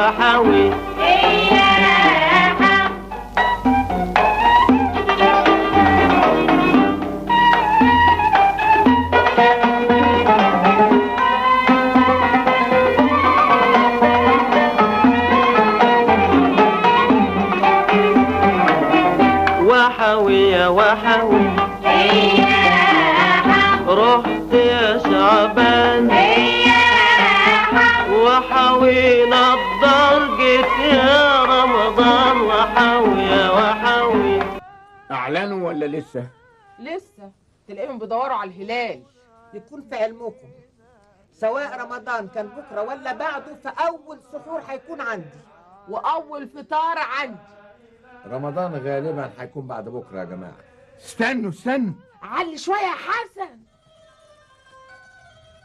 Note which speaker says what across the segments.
Speaker 1: وحوي. وحوي يا وحوي، رحت يا شعبان وحوينا الدار، جيت يا رمضان. وحوي يا وحوي.
Speaker 2: اعلنوا ولا لسه؟
Speaker 3: لسه، تلاقيهم بيدوروا على الهلال.
Speaker 4: يكون في علمكم سواء رمضان كان بكره ولا بعده، فاول سحور هيكون عندي
Speaker 3: واول فطار عندي.
Speaker 5: رمضان غالبا هيكون بعد بكره يا جماعة.
Speaker 2: استنوا استنوا،
Speaker 3: علي شوية يا حسن.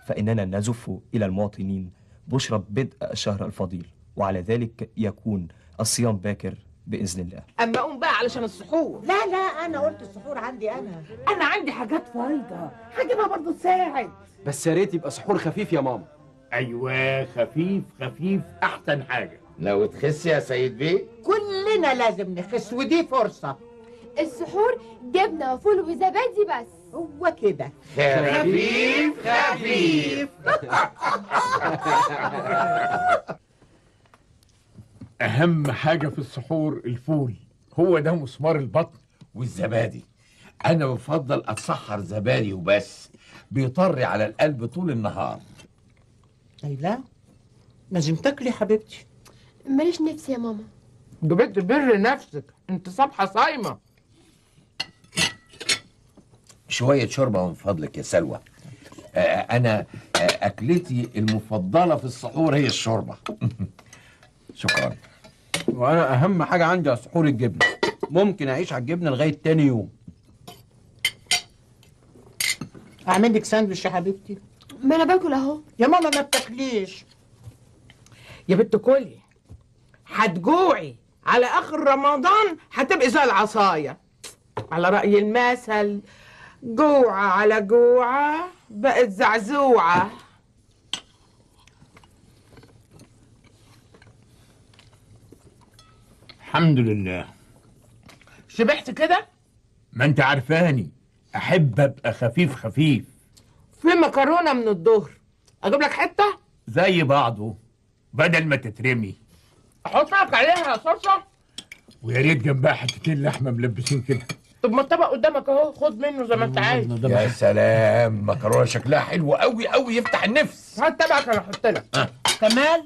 Speaker 6: فإننا نزف إلى المواطنين بشرى بدء الشهر الفضيل، وعلى ذلك يكون الصيام باكر بإذن الله.
Speaker 3: أما أقوم بقى علشان السحور.
Speaker 4: لا لا، أنا قلت السحور عندي. أنا
Speaker 3: عندي حاجات فايضة هجيبها برضه تساعد.
Speaker 7: بس يا ريت يبقى سحور خفيف يا ماما.
Speaker 2: أيوة خفيف خفيف أحسن حاجة.
Speaker 5: لو تخس يا سيد بيه.
Speaker 4: كلنا لازم نخس ودي فرصة.
Speaker 8: السحور جبنة وفول وزبادي بس.
Speaker 4: هو كده
Speaker 5: خفيف خفيف.
Speaker 2: أهم حاجة في السحور الفول، هو ده مسمار البطن.
Speaker 5: والزبادي، أنا بفضل أتسحر زبادي وبس، بيطري على القلب طول النهار.
Speaker 4: ليلى لازم تاكلي حبيبتي.
Speaker 8: ماليش نفسي يا ماما.
Speaker 3: ده بنت بر نفسك، انت صبحة صايمة.
Speaker 5: شوية شوربة من فضلك يا سلوى. أنا أكلتي المفضلة في السحور هي الشوربة. شكرا.
Speaker 7: وأنا أهم حاجة عندي على السحور الجبنة، ممكن أعيش على الجبنة لغاية تاني يوم.
Speaker 4: أعمل لك ساندويتش يا حبيبتي؟
Speaker 8: ما أنا باكل أهو.
Speaker 4: يا ماما ما بتاكليش.
Speaker 3: يا بنت كلي، هتجوعي على آخر رمضان، هتبقي زي العصاية. على رأي المثل، جوعة على جوعة بقت زعزوعة.
Speaker 2: الحمد لله.
Speaker 3: شبعت كده؟
Speaker 2: ما انت عارفاني احب ابقى خفيف خفيف.
Speaker 3: في مكرونة من الظهر، اجيب لك حتة؟
Speaker 2: زي بعضه بدل ما تترمي.
Speaker 3: احط لك عليها صلصة؟
Speaker 2: ويا ريت جنبها حتتين لحمة ملبسين كده.
Speaker 3: طب ما الطبق قدامك اهو، خد منه زي ما انت عايز.
Speaker 5: يا سلام، مكرونه شكلها حلو قوي قوي، يفتح النفس.
Speaker 3: هات طبقك انا احط لك.
Speaker 4: كمال.